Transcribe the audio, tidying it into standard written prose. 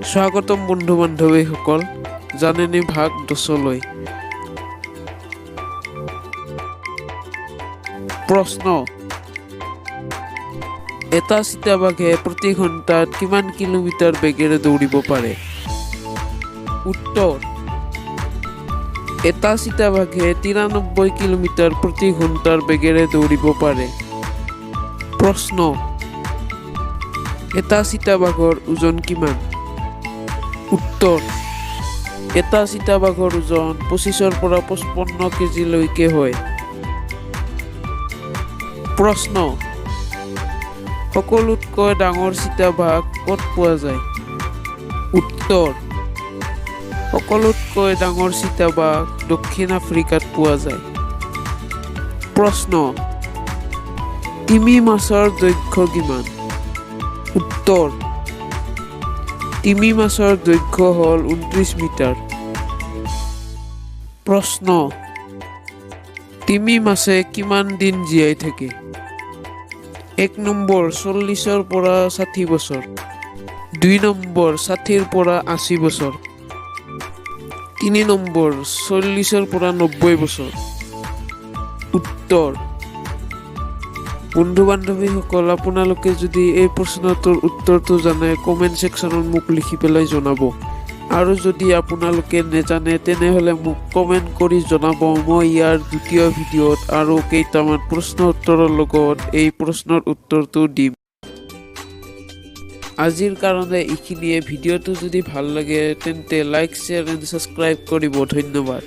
স্বাগতম বন্ধু বান্ধৱীসকল জানেনে ভাগ 10লৈ। প্ৰশ্ন: এটা চিতাবাঘে প্ৰতি ঘণ্টাত কিমান কিলোমিটাৰ বেগেৰে দৌৰিব পাৰে? উত্তৰ: এটা চিতাবাঘে 93 কিলোমিটাৰ প্ৰতি ঘণ্টাৰ বেগেৰে দৌৰিব পাৰে। প্ৰশ্ন: এটা চিতাবাঘৰ ওজন কিমান? উত্তৰ: এটা চিতাবাঘৰ ওজন 25ৰ পৰা 55 কেজিলৈকে হয়। প্ৰশ্ন: সকলোতকৈ ডাঙৰ চিতাবাঘ ক'ত পোৱা যায়? উত্তৰ: সকলোতকৈ ডাঙৰ চিতাবাঘ দক্ষিণ আফ্ৰিকাত পোৱা যায়। প্ৰশ্ন: তিমি মাছৰ দৈৰ্ঘ্য কিমান? উত্তৰ: তিমি মাছৰ দৈৰ্ঘ্য হ'ল 29 মিটাৰ। প্ৰশ্ন: তিমি মাছে কিমান দিন জীয়াই থাকে? 1 নম্বৰ, 40ৰ পৰা 60 বছৰ। 2 নম্বৰ, 60ৰ পৰা 80 বছৰ। 3 নম্বৰ, 40ৰ পৰা 90 বছৰ। উত্তৰ: বন্ধু বান্ধৱীসকল, আপোনালোকে যদি এই প্ৰশ্নটোৰ উত্তৰটো জানে, কমেণ্ট ছেকশ্যনত মোক লিখি পেলাই জনাব। আৰু যদি আপোনালোকে নেজানে, তেনেহ'লে মোক কমেণ্ট কৰি জনাব। মই ইয়াৰ দ্বিতীয় ভিডিঅ'ত আৰু কেইটামান প্ৰশ্ন উত্তৰৰ লগত এই প্ৰশ্নৰ উত্তৰটো দিম। আজিৰ কাৰণে এইখিনিয়ে। ভিডিঅ'টো যদি ভাল লাগে, তেন্তে লাইক, শ্বেয়াৰ এণ্ড ছাবস্ক্ৰাইব কৰিব। ধন্যবাদ।